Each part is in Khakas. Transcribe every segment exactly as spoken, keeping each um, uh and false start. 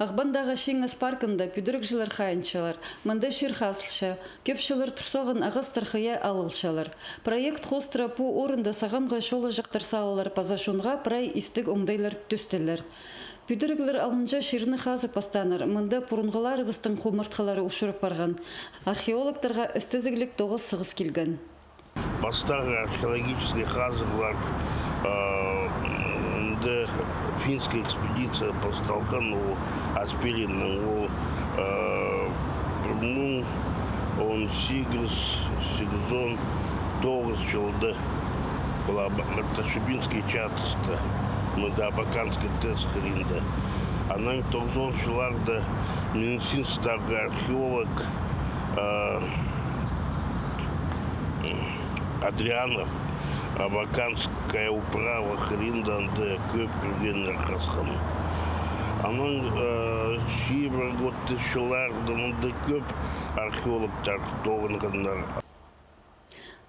Ағбандағы Чиңіс паркында пӱдірігҷілер хайынчалар. Мында чир хазылча, кӧп чыллар тур салған ағастар хыйа алылчалар. Проект хоостыра пу орында сағамғы чолаҷахтар салылар паза чонға прай истіг оңдайлар тӧстелер. Пӱдіріглер алнынҷа чирні хазып пастааннар, мында пурунғыларыбыстың хумартхылары учурап парған. Археологтарға істезіглік тоғыс сығыс килген. Пастағы археологический хазығлар, а, м, ды финская экспедиция пасталған, ол Аспелиннің, ол, а, пір муң он сигіс, сигізон тоғыс чылда. Ол Аба-, Ташибинский чатыста, мында Абаканский тэс хыринда. Анаң тоғызон чылларда Минусинсктағы археолог, а, Адрианов, Абаканская управа хыринда анда кӧп кӧргеннер хасхан. Анаң, э, чибіргі отыс чылларда мында кӧп археологтар тоғынғаннар.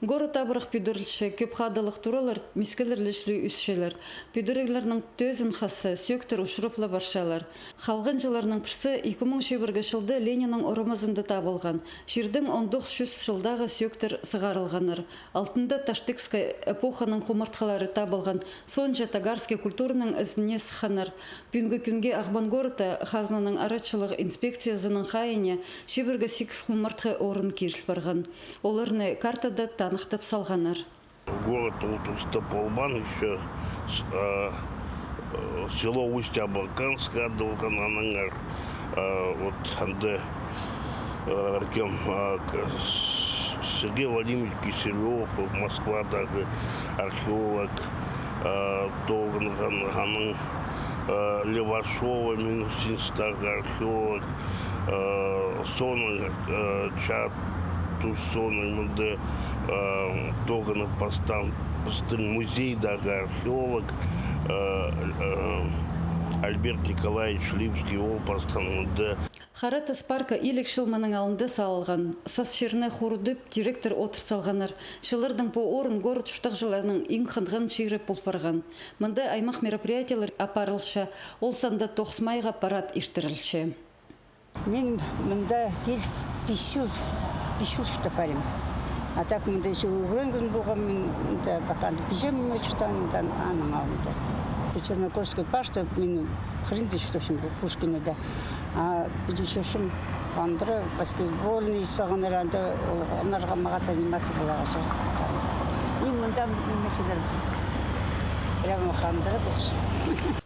Город абырах пӱдірілче, кӧп хадылығ туралар мискелерлечліг ӧсчелер. Пӱдіріглернің тӧзін хаза, сӧӧктер учурап ла парчалар. Халғанҷыларның пірсі ікі муң чибіргі чылда Лениннің орамазында табылған. Чирдең он тоғыс чӱс чылдағы сӧӧктер сығарылғаннар. Алтында таштыкская эпоханың хумартхылары табылған, соонҷа тагарский культураның ізіне сыхханнар. Пӱӱнгі кӱнге Ағбан городта хазнаның арачылығ инспекциязының хайиине чибіргі сигіс хумартхы орын киріл парған. Оларны картада таныхтап салғаннар. Город ол туста полбаан, ещё с-, а, э, село Усть-Абаканск адалған, аннаңар, а, вот анда, э, кем, а, к-, с-, Сергей Владимирович Киселёв, Москвадағы археолог, а, тоғынған, анаң, а, Левашова, Минусинсктағы археолог, а, соонаң, а, чаа тус соонаң мында, а, тоғынып пастаан пістің музейдегі археолог, а, а, Альберт Николаевич Липский, ол пастаан мында. Хара тас парка иліг чыл мының алнында салылған. Сас чирні хурудып, директор одыр салғаннар. Чыллардаң пу орын город чуртағҷыларының иң хынған чирі пол парған. Мында аймах мероприятиелер апарылча, ол санда тоғыс майға парад иртірілче. Мин мында киліп пис чыл, пис чыл чуртап парим. А так мында ещё ӱгренген полғам, мин мында пока пиҷем чуртаан, мында аның алнында. Черногорский паркта мин хыринда чуртапчам, Пушкинада. А піди чӧрчем, хандыра баскетбольный сағыннар, анда олғаннарға мағаа заниматься поларға чарир. И мында ниме чӧрчем. Прямо хандыра полча.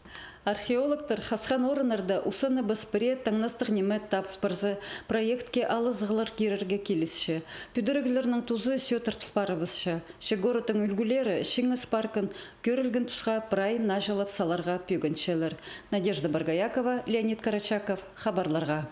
Археологтар хасхан орыннарда устыныбыс пірее таңнастығ ниме табыл парза, проектке алызығлар кирерге килісче. Пӱдіріглернің тузы сӧӧ тартыл парыбысча. Че городтың ӱлгӱлері Чиңіс паркын кӧрілген тусха прай наҷылап саларға пӧгінчелер. Надежда Боргоякова, Леонид Карачаков, хабарларға.